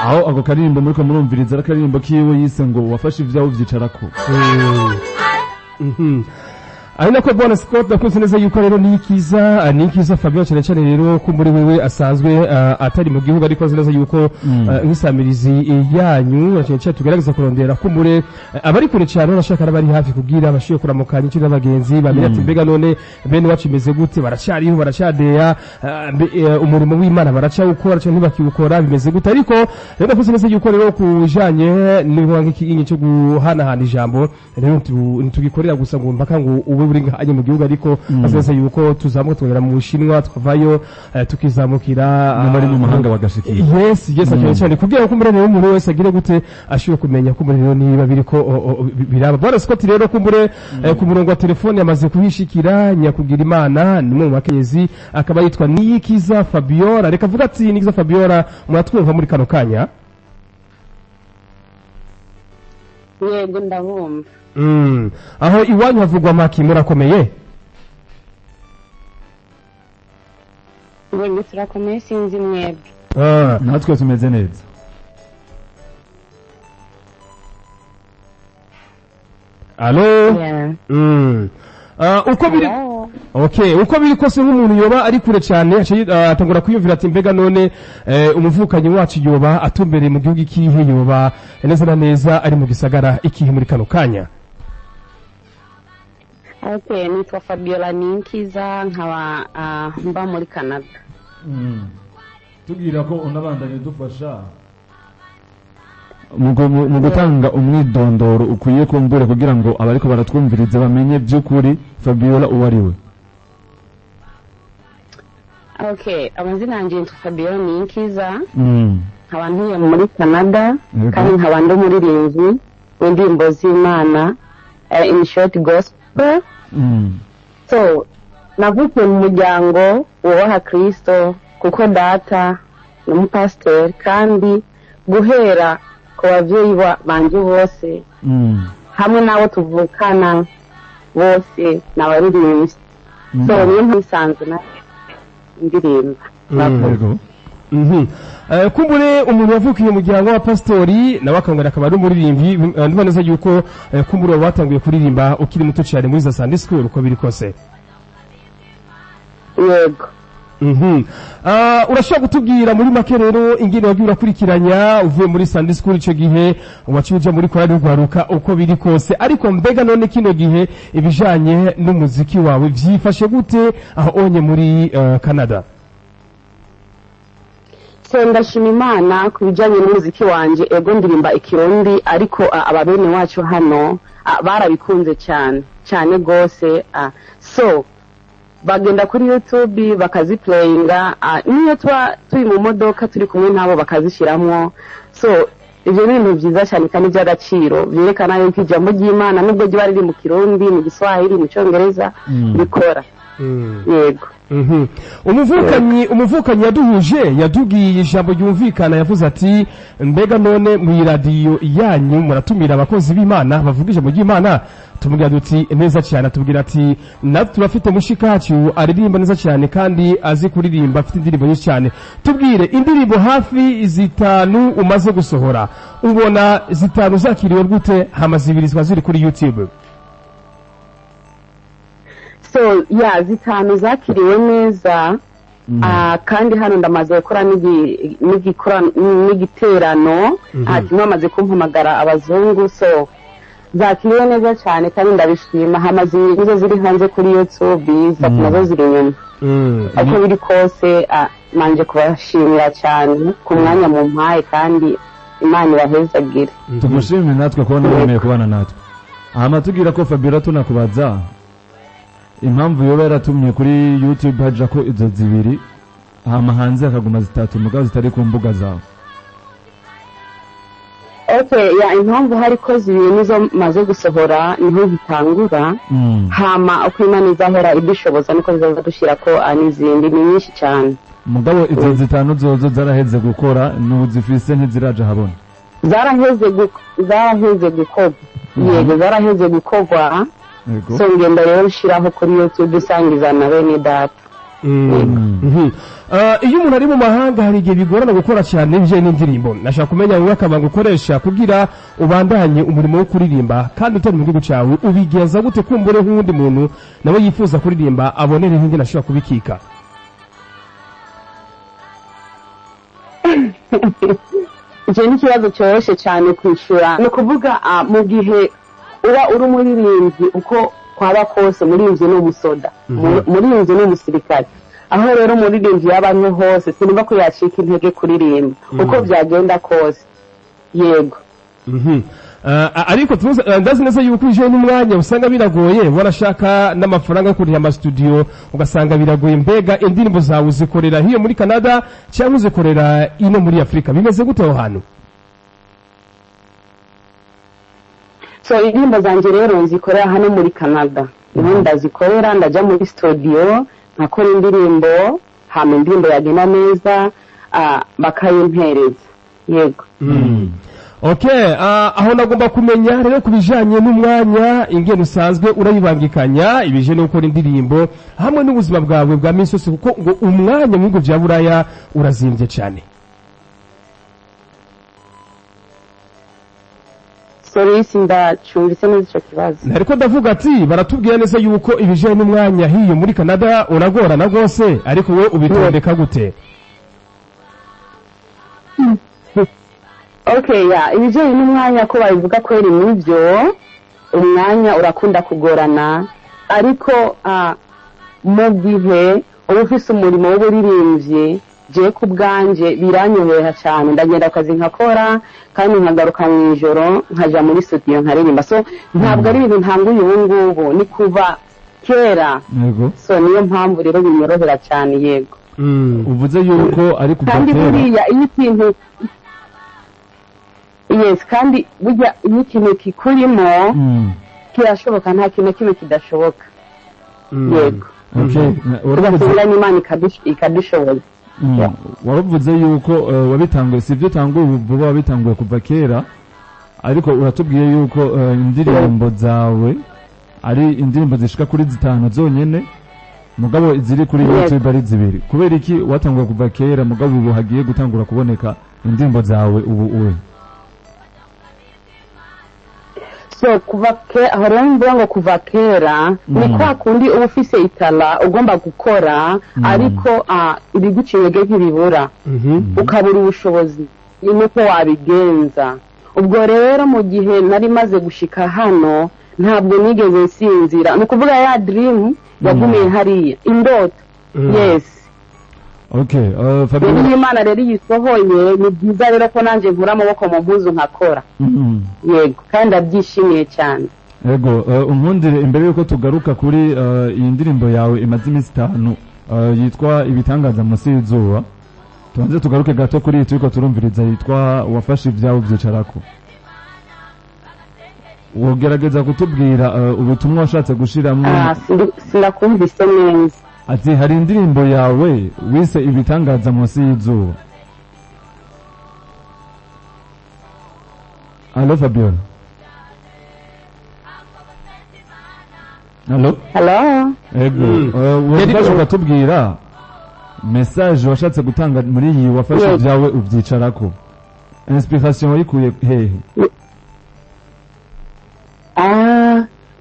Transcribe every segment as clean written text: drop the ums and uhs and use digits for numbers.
Aho ako karirimbo muriko murumviriza ari akaririmbo kiwe yise ngo "Wafashe ivyawe uvyicarako". Ari nako bwana Scott, ndakunze neza yuko rero Nikiza Fabio, cyane cyane rero ko muri wewe asanzwe atari mu gihugu, ariko azi neza yuko nk'isamirizi yanyu cyane cyane tugerageza kurondera ko muri abari kure cyane, abashaka n'abari hafi, kugira abashoboye kuramukanya inshuti n'abagenzi, bamenye ati: "Mbega none bene wacu imeze gute? Baracyariho, baracyadeya umurimo w'Imana, baracawukora cyangwa ntibakiwukora? Bimeze gute?" Ariko rero ndakunze neza yuko rero ku bijanye nk'ikinyi cyo guhanahana ijambo rero ntitugikorera gusa ngo mpaka ngo ube uri ngahanye mu gihugu, ariko azi neza yuko tuzamuka tukagera mu Bushinwa, tukavayo tukizamukira n'abari mu mahanga bagashikira. Yes, cyane cyane kugira ngo kumbure rero umuntu wese agire gute, ashobore kumenya kumbure rero niba biriko biraba. Bwana Scott, rero kumbure ku murongo wa telefone yamaze kuhishikira nyakugira Imana, ni umwe mu bakenyezi, akaba yitwa Niyikiza Fabiola. Reka avuga ati: "Niyikiza Fabiola, muratwumva muri kano kanya?" Yego, ndabumva. Aho iwanyu havugwa maki? Murakomeye? Yego, turakomeye, sinzi mwebwe. Natwe tumeze neza. Alo? Yeah. Uko biri Hello. Okay, uko biri kose, nk'umuntu yoba ari kure cyane aca atangura kwiyumvira ati: "Mbega none umuvukanyi wacu yoba atumbereye mu gihugu ikihe? Yoba neza na neza ari mu gisagara ikihe muri kano kanya?" Okay, nitwa Fabiola Ninkiza, nkaba mba muri Canada. Tubwira ko unabandanye udufasha mu gutanga umwidondoro ukwiye kumbure, kugira ngo abariko baratwumviriza bamenye by'ukuri Fabiola uwo ari we. Okay, amazina yanjye yitwa Fabiola Ninkiza, nkaba ntuye muri Canada, kandi nkaba ndi umuririmbyi w'indirimbo z'Imana, in short gospel. So navukiye mu muryango wubaha Kristo, kuko data ni umupasiteri, kandi guhera ku babyeyi banje bose hamwe n'abo tuvukana bose ni abaririmbyi. So niyo mpamvu isanzwe nawe ndirimba. Yego. Kumbure umuntu wavukiye mu muryango wa pastori nawe akongera akaba ari umuririmbyi, ndumva neza yuko kumbure watanguye kuririmba ukiri muto cyane muri za Sunday school, uko biri kose. Yego. Urashobora kutubwira muri make rero ingene wagiye urakurikiranya uvuye muri Sunday school, ico gihe waciye uja muri korali Urwaruka, uko biri kose? Ariko mbega none kino gihe ibijanye n'umuziki wawe vyifashe gute aho onye muri Canada? So ndashima Imana ku bijyanye n'umuziki wanjye. Ego, ndirimba Ikirundi, ariko ababene wacu hano barabikunze cyane cyane rwose. So bagenda kuri YouTube bakaziplayinga, niyo tuba turi mu modoka turi kumwe nabo bakazishyiramo. So ibyo ni ibintu byiza cyane kandi by'agaciro, byerekana yuko ijambo ry'Imana, nubwo riba riri mu Kirundi, mu Giswahili, mu Cyongereza, rikora. Yego. Umuvukanyi yaduhuje yatubwiye ijambo ryumvikana, yavuze ati: "Mbega none mu iradiyo yanyu muratumira abakozi b'Imana bavuga ijambo ry'Imana?" Tumubwira duti: "Neza cyane." Atubwira ati: "Natwe turafite mushikacu aririmba neza cyane kandi azi kuririmba, afite indirimbo nyinshi cyane." Tubwire indirimbo hafi zitanu umaze gusohora, ubona zitanu zakiriwe gute? Hama zibiri zikaba ziri kuri YouTube. So ya zitanu zakiriwe neza. Kandi hano ndamaze gukora n'igiterano. Kimwe bamaze kumpamagara abazungu. So zakiriwe neza cyane kandi ndabishima. Hamaze nizo ziri hanze kuri YouTube, zitatu nazo ziri inyuma. Uko biri kose, manje kubashimira cyane ku mwanya mumpaye, kandi Imana ibahezagire. Tumushime natwe kubona wemeye kubana natwe. Hama tubwira ko Fabiola, tunakubaza impamvu yoba yaratumye kuri YouTube haja ko izo zibiri, hama hanze hakaguma zitatu, mugabo zitari ku mbuga zawe. Okay, ya impamvu hariko zibiri nizo maze gusohora, niho bitangura. Hama uko Imana izahora idushoboza niko bizaza dushyira ko n'izindi, ni nyinshi cyane. Mugabo izo zitanu zozo zaraheze gukora, ntuzifise, ntiziraja habona? Zaraheze gukorwa, yego, zaraheze gukorwa. Yego. So ngenda rero nshiraho kuri YouTube, isangiza na bene data. Iyo umuntu ari mu mahanga hari igihe bigorana gukora cyane ibijyanye n'indirimbo. Nashaka kumenya wowe akabanga ukoresha kugira ubandanye umurimo wo kuririmba kandi utari mu gihugu cyawe, ubigenza gute kumbure nk'uwundi muntu nawe yifuza kuririmba abonere nk'ingene ashobora kubikika? Icyo ni ikibazo cyoroshye cyane kwishyura. Ni ukuvuga mu gihe uba uri umuririmbyi, uko kwaba kose umuririmbyi ni umusoda, umuririmbyi ni umusirikare. Aho rero umuririmbyi yaba ari hose, sinumva ko yacika intege kuririmba uko byagenda kose. Yego. Ariko ndazi neza yuko uje n'umwanya usanga biragoye, warashaka n'amafaranga yo kuriha amasitudiyo ugasanga biragoye. Mbega indirimbo zawe uzikorera hiyo muri Canada cyangwa uzikorera ino muri Afurika? Bimeze gute aho hantu? So indirimbo zanjye rero nzikorera hano muri Canada, niho ndazikorera. Ndajya muri studio nkakora indirimbo, hama indirimbo yagenda neza bakayimpereza. Yego. Okay, aho nagomba kumenya rero ku bijanye n'umwanya, ingene usanzwe urayibangikanya ibije no gukora indirimbo hamwe n'ubuzima bwawe bwa minsi yose, kuko ngo umwanya mu bihugu vya Buraya urazimbye cyane. Sorry, sindacumvise neza ico kibazo. Ariko ndavuga ati baratubwira neza yuko ibijanye n'umwanya hiyo muri Canada uragorana rwose, ariko wowe ubitondeka gute? Okay, ya ibijyanye n'umwanya ko babivuga kweri nibyo, umwanya urakunda kugorana, ariko mu gihe uba ufise umurimo w'uburirimbyi, je ku bwanje biranyorohera cyane. Ndagenda ku kazi nkakora, kandi nkagaruka mu ijoro nkaja muri studio nkaririmba. So ntabwo ari ibintu ntanguye ubu ngubu, ni kuva kera. So niyo mpamvu rero binyorohera cyane. Yego. Uvuze yuko ari kuva kandi kera. Buriya iyo ikintu, yes, kandi burya iyo ikintu kikurimo kirashoboka, nta kintu na kimwe kidashoboka. Yego. Okay. Waravuze Tugasenga n'Imana ikadushoboza. Waravuze yuko wabitanguye, si ibyo utanguye ubu vuba, wabitanguye kuva kera, ariko uratubwiye yuko indirimbo zawe ari indirimbo zishika kuri 5 zonyene, mugabo iziri kuri YouTube ari 2. Kubera iki watanguye kuva kera mugabo ubu hagiye gutangura kuboneka indirimbo zawe ubu uwe? So kuva ke aho rero mvuga ngo kuva kera ni kwa kundi uba ufise itara ugomba gukora, ariko ibiguca intege ntibibura, ukabura ubushobozi ni nuko wabigenza. Ubwo rero mu gihe nari maze gushika hano ntabwo nigeze nsinzira, ni ukuvuga ya dream yagumiye hariya, indoto. Yes. Okay, Fabiola. Rero Imana rero iyisohoye, ni byiza rero ko nanjye nkura amaboko mu mpuzu nkakora. Yego, kandi ndabyishimiye cyane. Ego, unkundire imbere yuko tugaruka kuri iyi ndirimbo yawe imaze iminsi 5 yitwa Ibitangaza munsi y'izuba, tubanze tugaruke gato kuri iyi turiko turumviriza yitwa Wafashe ibyawe ubyicarako. Wogerageza kutubwira ubutumwa washatse gushiramwo? Sinakumvise neza. Ati hari indirimbo yawe wise Ibitangaza munsi y'izuba. Allo Fabiola. Allo. Hello. Ego, wafashe ukatubwira message washatse gutanga muri iyi Wafashe ibyawe ubyicarako. Inspiration wayikuye hehe?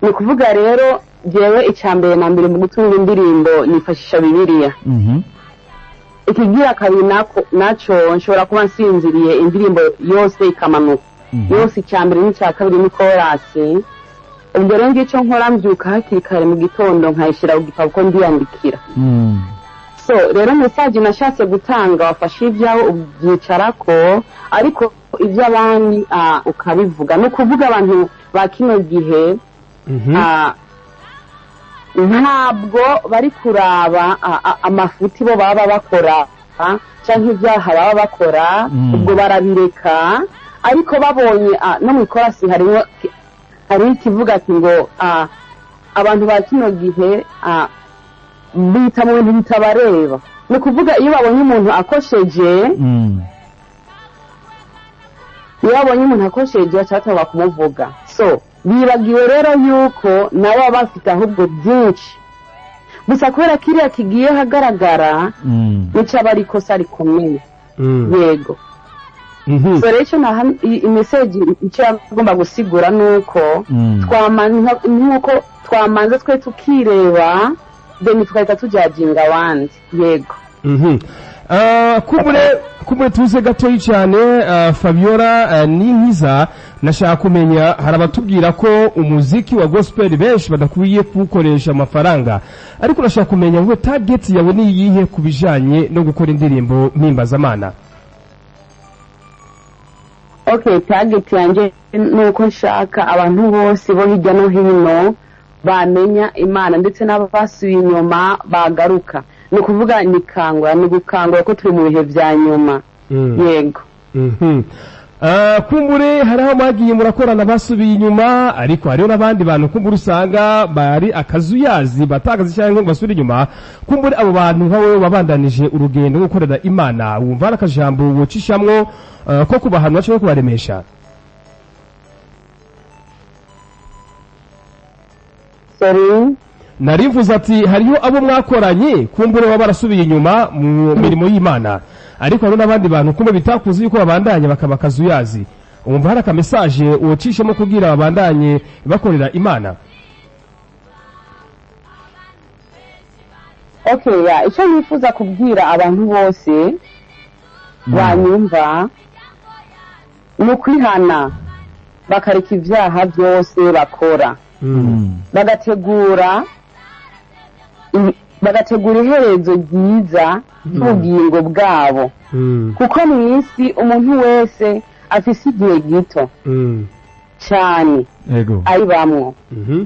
Ni ukuvuga rero jewe icya mbere na mbere mu gutunga indirimbo nifashisha Bibiliya. Ikigira kabiri naco nshobora kuba nsinziriye indirimbo yose ikamanuka. Yose icya mbere n'icya kabiri ni korasi. Ubwo rero ngicyo nkora, mbyuka hakiri kare mu gitondo nkayishyira ku gitabo ko ndiyandikira. So rero message nashatse gutanga, wafashe ibyawe ubyicarako, ariko iby'abandi ukabivuga. Ni ukuvuga abantu ba kino gihe ntabwo bari kuraba amafuti bo baba bakora cyangwa ibyaha baba bakora, ubwo barabireka. Ariko babonye no mu ikorasi harimo ikivuga ati ngo abantu ba kino gihe bita mu bintu bitabareba. Ni ukuvuga iyo babonye umuntu akosheje, iyo babonye umuntu akosheje baca kumuvuga. So bibagiwe rero yuko nabo baba bafite ahubwo byinshi. Gusa kubera kiriya kigiye hagaragara, nico aba ari ikosa rikomeye. Yego. So rero icyo naha i message, icyo yagomba gusigura nuko nuko twamanza twe tukireba, then tugahita tujudginga abandi. Yego. Kumbure tuze gatoyi cyane, Fabiola Ninkiza, nashaka kumenya, hari abatubwira ko umuziki wa gospel benshi badakwiye kuwukoresha amafaranga, ariko nashaka kumenya ngo target yawe ni iyihe ku bijanye no gukora indirimbo mpimbazamana? Okay, target yanjye ni uko nshaka abantu bose bo hirya no hino bamenya Imana, ndetse n'abasubiye inyuma bagaruka. Ni ukuvuga ni kangura, ni gukangura ko turi mu bihe bya nyuma. Yego. Kumbure hari aho mwagiye murakorana basubiye inyuma, ariko hariho n'abandi bantu kumbure usanga bari akazuyazi, batakaza cyangwa ngo basubire inyuma. Kumbure abo bantu, nka wowe wabandanije urugendo rwo gukorera Imana, wumva hari akajambo wocishamwo ko kubahanura cyangwa kubaremesha? Sorry? Narivuze ati hariho abo mwakoranye kumbure baba barasubiye inyuma mu mirimo y'Imana, ariko hariho n'abandi bantu kumbe bitakuze yuko babandanya bakaba akazuyazi. Wumva hari akamesaje wocishamo kubwira babandanye bakorera Imana? Okay, ya, icyo nifuza kubwira abantu bose banyumva ni ukwihana, bakareka ibyaha byose bakora, bagategura iherezo ryiza ry'ubugingo bwabo, kuko mu isi umuntu wese afise igihe gito cyane ayibamwo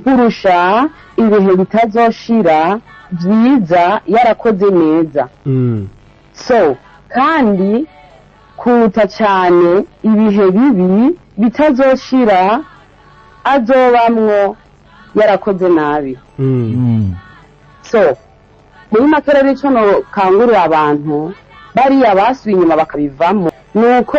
kurusha ibihe bitazoshira byiza yarakoze neza. So kandi kuruta cyane ibihe bibi bitazoshira azobamwo yarakoze nabi. So muri make rero, icyo nokangurira abantu bariya basubiye inyuma bakabivamo ni uko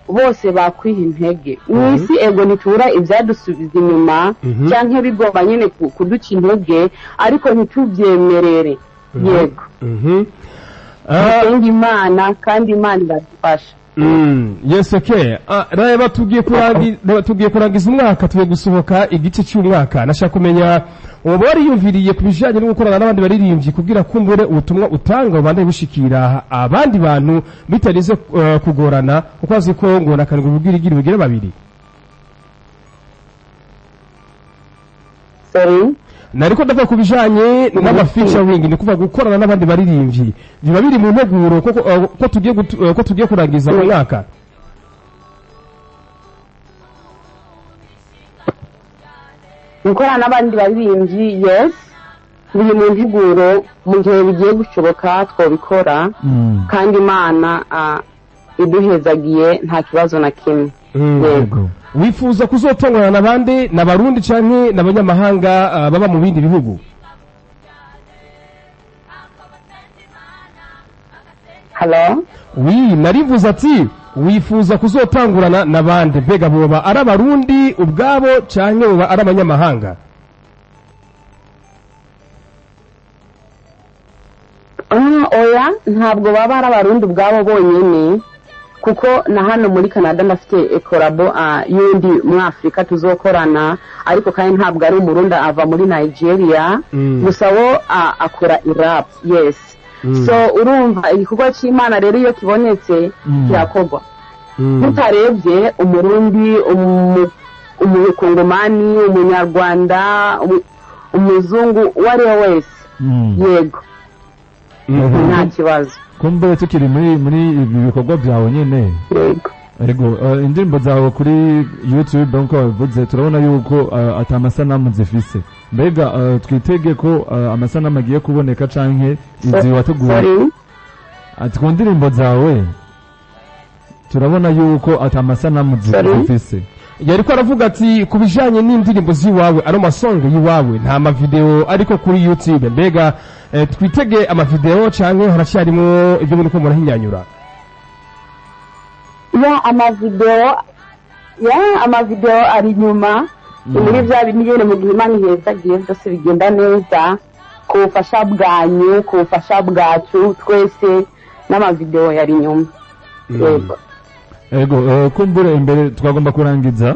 bose bakwiha intege. Mu isi, ego, ntitubura ibyadusubiza inyuma cyangwa bigomba nyine kuduca intege, ariko ntitubyemerere. Yego. Dusenga Imana kandi Imana iradufasha. Yes, okay. Reba, tugiye kurangiza umwaka, tugiye gusohoka igice cy'umwaka. Nashaka kumenya uba wariyumviriye ku bijanye no gukorana n'abandi baririmbyi kugira kumbure ubutumwa utanga bubandanye bushikira abandi bantu bitarize kugorana, kuko azi ko ngo nakanirwa ubwirigiri bugere babiri. Sorry? Nariko ndavuga ku bijanye n'ama featuring, ni kuvuga gukorana n'abandi baririmbyi, biba biri mu nteguro ko tugiye kurangiza umwaka? Gukorana n'abandi baririmbyi, yes, biri mu nteguro. Mu gihe bigiye gushoboka twabikora, kandi Imana iduhezagiye, nta kibazo na kimwe. Yego. Wifuza kuzotongana n'abandi, n'Abarundi canke n'abanyamahanga baba mu bindi bihugu? Hello? Oui, narivuze ati wifuza kuzotangurana n'abandi, mbega boba ari Abarundi ubwabo canke boba ari abanyamahanga? Oya, ntabwo baba ari Abarundi ubwabo bonyine, kuko na hano muri Canada ndafite collabo y'undi muri Afurika tuzokorana, ariko kandi ntabwo ari Umurundi, ava muri Nigeria. Gusa wo akora irap, yes. So urumva igikorwa cy'Imana rero iyo kibonetse kirakorwa tutarebye Umurundi, Umukongomani, Umunyarwanda, umuzungu, uwo ari we wese. Yego, nta kibazo. Kumbe tukiri muri ibi bikorwa byawe nyine. Yego. Ego, indirimbo zawe kuri YouTube, nkuko wabivuze, turabona yuko ata amasanamu zifise. Mbega twitege ko amasanamu agiye kuboneka canke izi wateguye? Sorry? Ati ku ndirimbo zawe turabona yuko ata amasanamu Sorry? zifise. Yariko aravuga ati ku bijanye n'indirimbo z'iwawe, ari amasongo y'iwawe, nta mavideo ariko kuri YouTube. Mbega twitege amavideo canke haracyarimo ibyo muri ko murahinyanyura? Ya, amavideo, ya, amavideo ari inyuma. Ni muri bya bindi nyine, mu gihe Imana ihezagiye byose bigenda neza. Ku bufasha bwanyu, ku bufasha bwacu twese, n'amavideo yari inyuma. Yego. Ego, kumbure imbere twagomba kurangiza,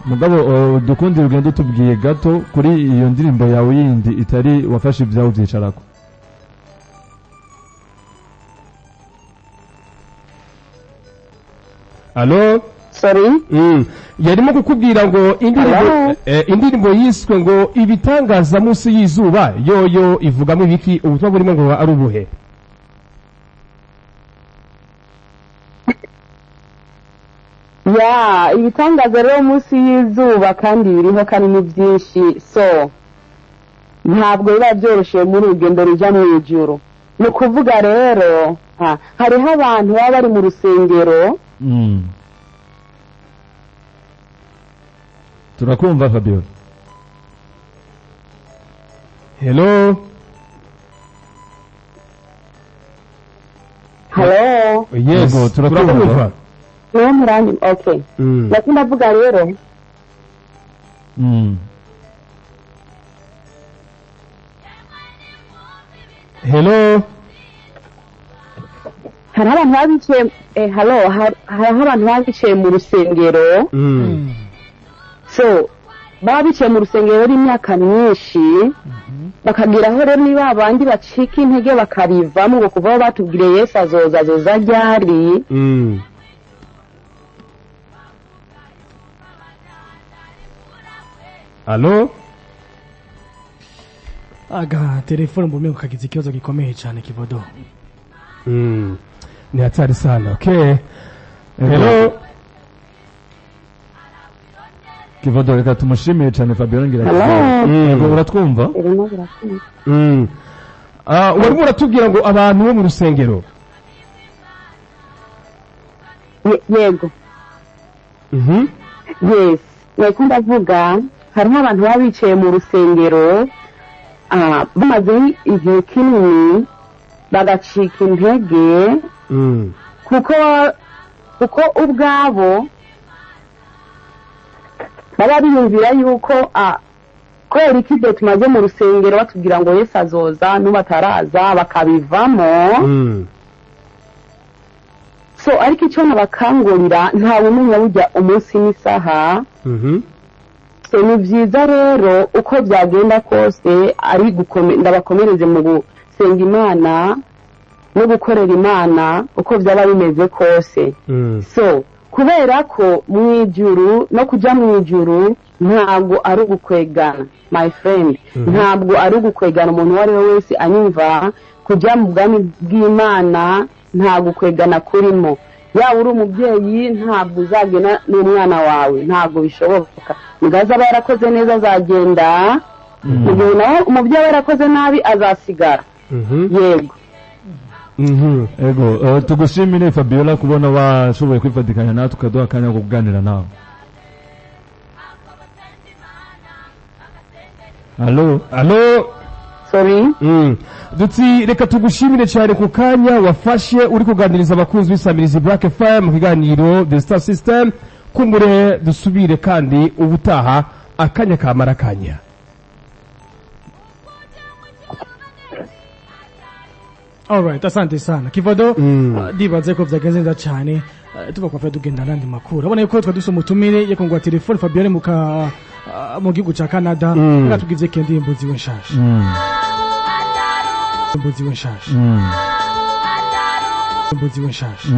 mugabo dukundi ugenda utubwiye gato kuri iyo ndirimbo yawe yindi itari wafashe ibyawe ubyicarako. Allo? Sorry. Yarimo kukubwira ngo indirimbo Hello? Indirimbo yiswe ngo ibitangaza munsi y'izuba, yoyo ivugamo ibiki? Ubutumwa burimo ngo ari ubuhe? Ya, ibitangaza rero munsi y'izuba kandi biriho, kandi ni byinshi. So ntabwo biba byoroshye muri urugendo rujya mu ijuru. Ni ukuvuga rero, hariho abantu baba bari mu rusengero. Turakumva, Fabiola. Hello? Hello? Yes. Yego, turakumva. Turakumva. Niwo murangi, okay. Ndako ndavuga rero, Hello? Hariho abantu baba bicaye, hello, hariho abantu baba bicaye mu rusengero. So baba bicaye mu rusengero rero imyaka myinshi, bakageraho rero niba abandi bacika intege bakabivamo, ngo kuva aho batubwiriye Yesu azoza, azoza ryari? Allo? Aga telefone mbumwe kagize ikibazo gikomeye cyane, Kivodo. Ni hatari sana. Okay, hello? Kivodo, reka tumushimire cyane Fabiola ngira. Hello? Yego, uratwumva? Irimo birakunda. Ah, warimo uratubwira ngo abantu bo mu rusengero. Yego. Yes, niko ndavuga, hariho abantu baba bicaye mu rusengero, bamaze igihe kinini, bagacika intege, kuko ubwabo baba biyumvira yuko kubera iki igihe tumaze mu rusengero batubwira ngo Yesu azoza, n'ubu ataraza, bakabivamo. So ariko icyo nabakangurira, ntawe umenya burya umunsi n'isaha. So ni byiza rero, uko byagenda kose, ari ndabakomereze mu gusenga Imana no gukorera Imana, uko byaba bimeze kose. So kubera ko mu ijuru, no kujya mu ijuru ntabwo ari ugukwegana, my friend. Ntabwo ari ugukwegana. Umuntu uwo ari we wese anyumva, kujya mu bwami bw'Imana nta gukwegana kurimo. Yaba uri umubyeyi, ntabwo uzagenda n'umwana wawe, ntabwo bishoboka. Mugaza aba yarakoze neza azagenda, mu gihe nawe umubyeyi aba yarakoze nabi azasigara. Yego. Ego, tugushimire Fabiola kubona washoboye kwifatikanya natwe, ukaduha akanya ko kuganira nawe. Allo? Allo? Sorry. Duti reka tugushimire cyane ku kanya wafashe uri kuganiriza abakunzi b'isamirizi Black FM mu kiganiro The Star System. Kumbure dusubire kandi ubutaha, akanya kamara akanya. Alright, asante sana, Kivodo. Ndibaze ko vyagenze neza cyane. Tuva kwa tugenda n'andi makuru. Urabona yuko twa duse umutumire yekongwa telefone Fabienne muka mu gihugu ca Canada. Natubwize ko indirimbo ziwe nshasha. Indirimbo ziwe nshasha. Indirimbo ziwe nshasha.